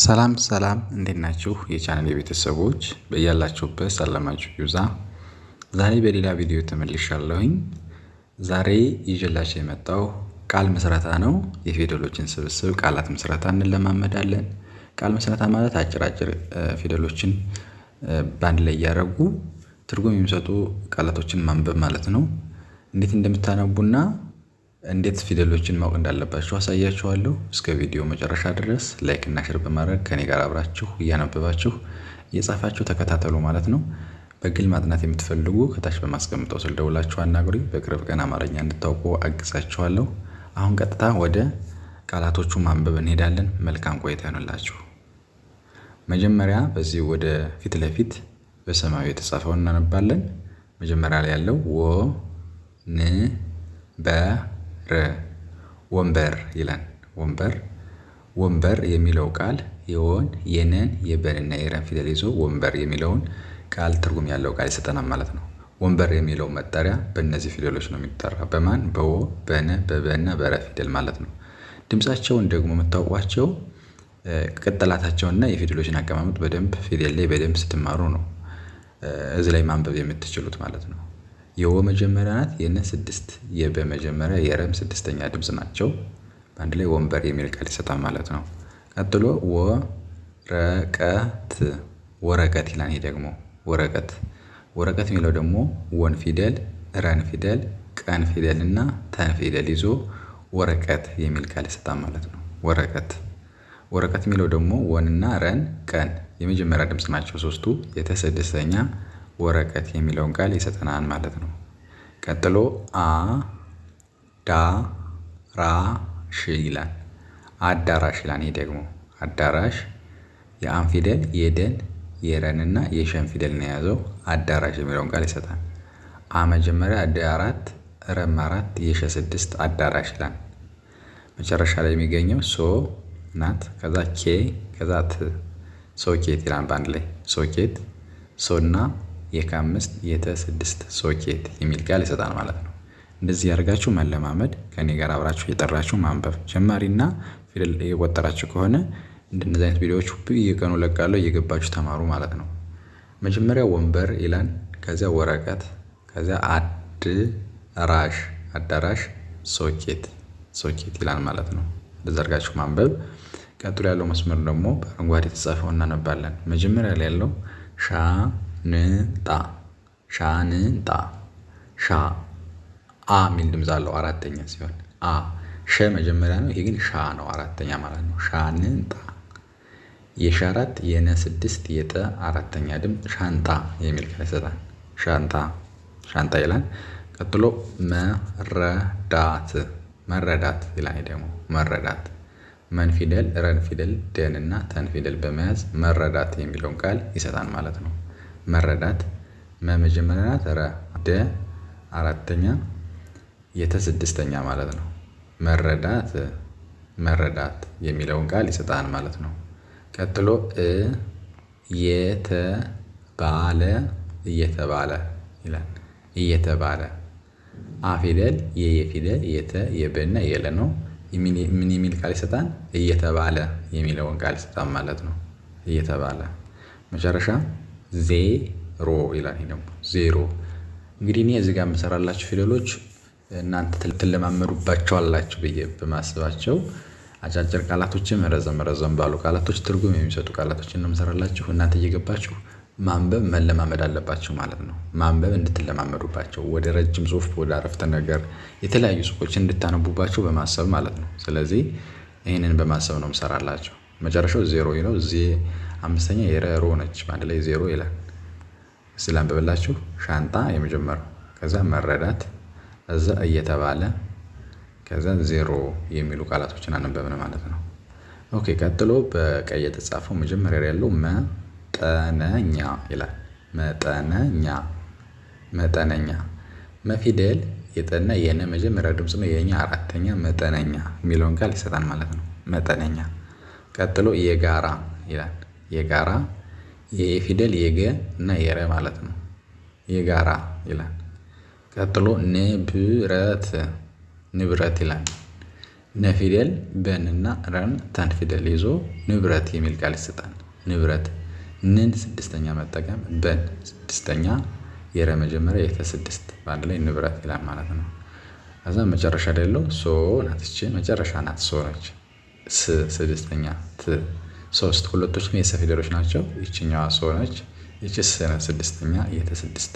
ሰላም ሰላም እንዴት ናችሁ? የቻናል የቤተሰቦች በያላችሁበት ሰላማችሁ ይብዛ። ዛሬ በሌላ ቪዲዮ ተመልሻለሁኝ። ዛሬ ይዤላችሁ የመጣው ቃል ምስረታ ነው። የፊደሎችን ስብስብ ቃላት ምስረታ እንለማመዳለን። ቃል ምስረታ ማለት አጭር አጭር ፊደሎችን በአንድ ላይ እያደረጉ ትርጉም የሚሰጡ ቃላቶችን ማንበብ ማለት ነው። እንዴት እንደምታነቡና እንዴት ፊደሎችን ማወቅ እንዳለባችሁ አሳያችኋለሁ። እስከ ቪዲዮ መጨረሻ ድረስ like እና share በማድረግ ከኔ ጋር አብራችሁ እያነበባችሁ እየጻፋችሁ ተከታተሉ ማለት ነው። በግል ማጥናት የምትፈልጉ ከታች በማስቀምጠው ስልክ ደውላችሁ አናግሩኝ። በቅርብ ቀን አማርኛ እንድታውቁ አግዛችኋለሁ። አሁን ቀጥታ ወደ ቃላቶቹ ማንበብ እንሄዳለን። መልካም ቆይታ ይሆንላችሁ። መጀመሪያ በዚህ ወደ ፊት ለፊት በሰማያዊ የተጻፈውን እናነባለን። መጀመሪያ ላይ ያለው ወ ን በ ር ወንበር ይላል። ወንበር ወንበር የሚለው ቃል የወን የነን የበንና የረን ፊደል ይዞ ወንበር የሚለውን ቃል ትርጉም ያለው ቃል ይሰጠናል ማለት ነው። ወንበር የሚለው መጠሪያ በእነዚህ ፊደሎች ነው የሚጠራ። በማን? በወ፣ በነ፣ በበና በረ ፊደል ማለት ነው። ድምፃቸውን ደግሞ የምታውቋቸው ቅጥላታቸውንና የፊደሎችን አቀማመጥ በደንብ ፊደል ላይ በደንብ ስትማሩ ነው እዚህ ላይ ማንበብ የምትችሉት ማለት ነው። የወ መጀመሪያ ናት፣ የነ ስድስት፣ የበ መጀመሪያ፣ የረም ስድስተኛ ድምጽ ናቸው። በአንድ ላይ ወንበር የሚል ቃል ይሰጣል ማለት ነው። ቀጥሎ ወረቀት ወረቀት ይላል። ይሄ ደግሞ ወረቀት ወረቀት የሚለው ደግሞ ወን ፊደል፣ ረን ፊደል፣ ቀን ፊደል እና ተን ፊደል ይዞ ወረቀት የሚል ቃል ይሰጣል ማለት ነው። ወረቀት ወረቀት የሚለው ደግሞ ወንና ረን ቀን የመጀመሪያ ድምጽ ናቸው ሶስቱ። የተስድስተኛ ወረቀት የሚለውን ቃል ይሰጠናል ማለት ነው። ቀጥሎ አ ዳ ራ ሽ ይላል። አዳራሽ ይላል። ይሄ ደግሞ አዳራሽ የአን ፊደል የደን የረንና የሸን ፊደል ነው የያዘው። አዳራሽ የሚለውን ቃል ይሰጣል። አ መጀመሪያ ደ አራት ረም አራት የሸ ስድስት አዳራሽ ይላል። መጨረሻ ላይ የሚገኘው ሶ ናት። ከዛ ኬ ከዛ ት ሶኬት ይላል። በአንድ ላይ ሶኬት ሶና የከ አምስት የተ ስድስት ሶኬት የሚል ቃል ይሰጣል ማለት ነው። እንደዚህ ያደርጋችሁ መለማመድ ከእኔ ጋር አብራችሁ እየጠራችሁ ማንበብ ጀማሪና ፊደል የቆጠራችሁ ከሆነ እንደነዚህ አይነት ቪዲዮዎች በየቀኑ እለቃለሁ፣ እየገባችሁ ተማሩ ማለት ነው። መጀመሪያ ወንበር ይላል፣ ከዚያ ወረቀት፣ ከዚያ አዳራሽ አዳራሽ፣ ሶኬት ሶኬት ይላል ማለት ነው። እንደዛ አድርጋችሁ ማንበብ። ቀጥሎ ያለው መስመር ደግሞ በአረንጓዴ የተጻፈው እናነባለን። መጀመሪያ ላይ ያለው ሻንጣ ሻንጣ ሻ አ የሚል ድምጽ አለው አራተኛ ሲሆን አ ሸ መጀመሪያ ነው። ይሄ ግን ሻ ነው አራተኛ ማለት ነው። ሻንጣ የሸ አራት የነ ስድስት የጠ አራተኛ ድምፅ ሻንጣ የሚል ቃል ይሰጣል። ሻንጣ ሻንጣ ይላል። ቀጥሎ መረዳት መረዳት ይላል። ደግሞ መረዳት መን ፊደል ረን ፊደል ደንና ተን ፊደል በመያዝ መረዳት የሚለውን ቃል ይሰጣል ማለት ነው። መረዳት መ መጀመሪያ ናት፣ ረ ደ አራተኛ የተ ስድስተኛ ማለት ነው። መረዳት መረዳት የሚለውን ቃል ይሰጣል ማለት ነው። ቀጥሎ እ የተባለ እየተባለ ይላል። እየተባለ አ ፊደል የየ ፊደል የተ የበና የለ ነው። ምን የሚል ቃል ይሰጣል? እየተባለ የሚለውን ቃል ይሰጣል ማለት ነው። እየተባለ መጨረሻ ዜሮ ይላል። ይሄ ደግሞ ዜሮ። እንግዲህ እኔ እዚህ ጋር የምሰራላችሁ ፊደሎች እናንተ ትለማመዱባቸዋላችሁ ብዬ በማስባቸው አጫጭር ቃላቶችም ረዘም ረዘም ባሉ ቃላቶች ትርጉም የሚሰጡ ቃላቶችን ነው የምሰራላችሁ። እናንተ እየገባችሁ ማንበብ መለማመድ አለባችሁ ማለት ነው። ማንበብ እንድትለማመዱባቸው ወደ ረጅም ጽሁፍ፣ ወደ አረፍተ ነገር የተለያዩ ጽሁፎችን እንድታነቡባቸው በማሰብ ማለት ነው። ስለዚህ ይህንን በማሰብ ነው የምሰራላችሁ። መጨረሻው ዜሮ ነው። ዜ አምስተኛ የረሮ ነች። በአንድ ላይ ዜሮ ይላል። እስቲ ላንብብላችሁ። ሻንጣ የመጀመሪያው፣ ከዛ መረዳት፣ እዛ እየተባለ፣ ከዛ ዜሮ የሚሉ ቃላቶችን አነበብን ማለት ነው። okay ቀጥሎ በቀይ የተጻፈው መጀመሪያ ያለው መጠነኛ ይላል። መጠነኛ መጠነኛ መፊደል የጠና የነ መጀመሪያ ድምጽ ነው። የኛ አራተኛ መጠነኛ የሚለውን ቃል ይሰጣል ማለት ነው። መጠነኛ። ቀጥሎ የጋራ ይላል። የጋራ የፊደል የገ እና የረ ማለት ነው። የጋራ ይላል። ቀጥሎ ንብረት ንብረት ይላል። ነ ፊደል በንና ረን ተን ፊደል ይዞ ንብረት የሚል ቃል ይሰጣል። ንብረት ንን ስድስተኛ መጠቀም በን ስድስተኛ የረ መጀመሪያ የተ ስድስት በአንድ ላይ ንብረት ይላል ማለት ነው። ከዛ መጨረሻ ላይ ያለው ሶ ናት። እቺ መጨረሻ ናት ሶ ነች። ስ ስድስተኛ ት ሶስት ሁለቶችም የሰ ፊደሎች ናቸው። ይችኛዋ ሶ ነች። ይቺ ስ ናት ስድስተኛ የተ ስድስት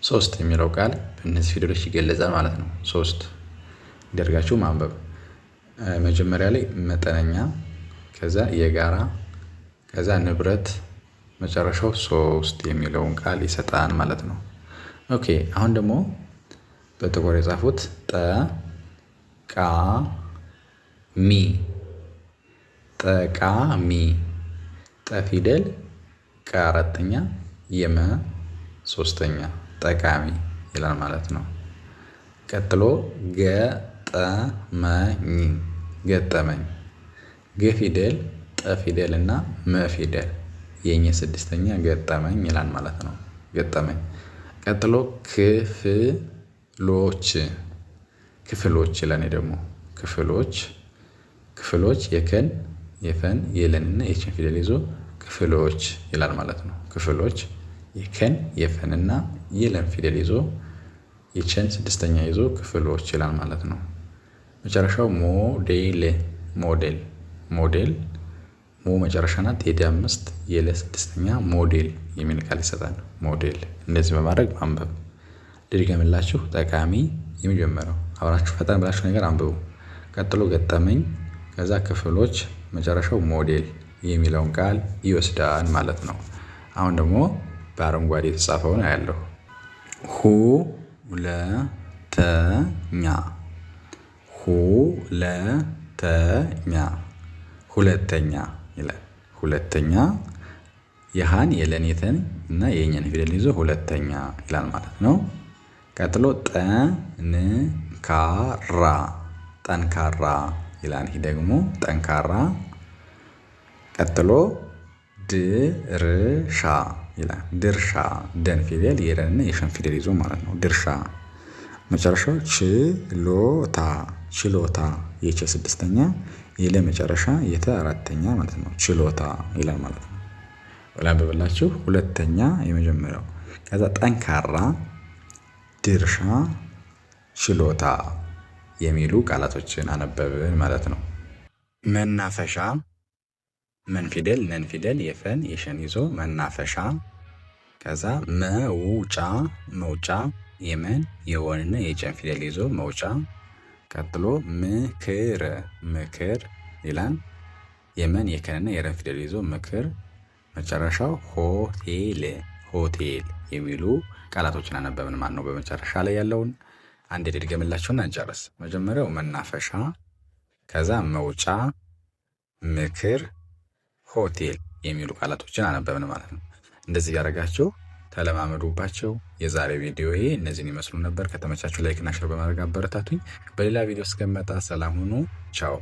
ሶስት የሚለው ቃል በእነዚህ ፊደሎች ይገለጻል ማለት ነው። ሶስት እንዲያደርጋችሁ ማንበብ መጀመሪያ ላይ መጠነኛ፣ ከዛ የጋራ፣ ከዛ ንብረት፣ መጨረሻው ሶስት የሚለውን ቃል ይሰጣል ማለት ነው። Okay አሁን ደግሞ በጥቁር የጻፉት ጠ ቃ ሚ ጠቃሚ ጠ ፊደል ቀ አራተኛ የመ ሶስተኛ ጠቃሚ ይላል ማለት ነው። ቀጥሎ ገጠመኝ ገጠመኝ ገ ፊደል ጠ ፊደል እና መ ፊደል የኘ ስድስተኛ ገጠመኝ ይላል ማለት ነው። ገጠመኝ ቀጥሎ ክፍሎች ክፍሎች ይላል ደግሞ ክፍሎች ክፍሎች የከን የፈን የለን እና የችን ፊደል ይዞ ክፍሎች ይላል ማለት ነው። ክፍሎች የከን የፈንና የለን ፊደል ይዞ የቸን ስድስተኛ ይዞ ክፍሎች ይላል ማለት ነው። መጨረሻው ሞዴል ሞዴል ሞዴል ሞ መጨረሻ ናት። የደ አምስት የለ ስድስተኛ ሞዴል የሚል ቃል ይሰጣል። ሞዴል እንደዚህ በማድረግ ማንበብ። ልድገምላችሁ። ጠቃሚ የመጀመሪያው አብራችሁ ፈጠን ብላችሁ ነገር አንብቡ። ቀጥሎ ገጠመኝ፣ ከዛ ክፍሎች፣ መጨረሻው ሞዴል የሚለውን ቃል ይወስዳል ማለት ነው። አሁን ደግሞ በአረንጓዴ የተጻፈውን አያለሁ። ሁለተኛ ሁለተኛ ሁለተኛ ይላል። ሁለተኛ የሃን የለን የተን እና የኛን ፊደል ይዞ ሁለተኛ ይላል ማለት ነው። ቀጥሎ ጠንካራ ጠንካራ ይላል። ይህ ደግሞ ጠንካራ። ቀጥሎ ድርሻ ይላል። ድርሻ ደን ፊደል የረንና የሸን ፊደል ይዞ ማለት ነው። ድርሻ መጨረሻው ችሎታ ችሎታ የቸ ስድስተኛ የለ መጨረሻ የተ አራተኛ ማለት ነው። ችሎታ ይላል ማለት ነው። ላንብብላችሁ። ሁለተኛ የመጀመሪያው ከዛ ጠንካራ፣ ድርሻ፣ ችሎታ የሚሉ ቃላቶችን አነበብን ማለት ነው። መናፈሻ መን ፊደል ነን ፊደል የፈን የሸን ይዞ መናፈሻ። ከዛ መውጫ መውጫ የመን የወንና የጨን ፊደል ይዞ መውጫ። ቀጥሎ ምክር ምክር ይላል። የመን የከንና የረን ፊደል ይዞ ምክር። መጨረሻው ሆቴል ሆቴል የሚሉ ቃላቶችን አነበብን ማለት ነው። በመጨረሻ ላይ ያለውን አንድ ልድገምላችሁና እንጨርስ። መጀመሪያው መናፈሻ፣ ከዛ መውጫ፣ ምክር፣ ሆቴል የሚሉ ቃላቶችን አነበብን ማለት ነው። እንደዚህ እያደረጋችሁ ተለማመዱባቸው። የዛሬ ቪዲዮ ይሄ እነዚህን ይመስሉ ነበር። ከተመቻችሁ like እና share በማድረግ አበረታቱኝ። በሌላ ቪዲዮ እስከመጣ ሰላም ሁኑ። ቻው።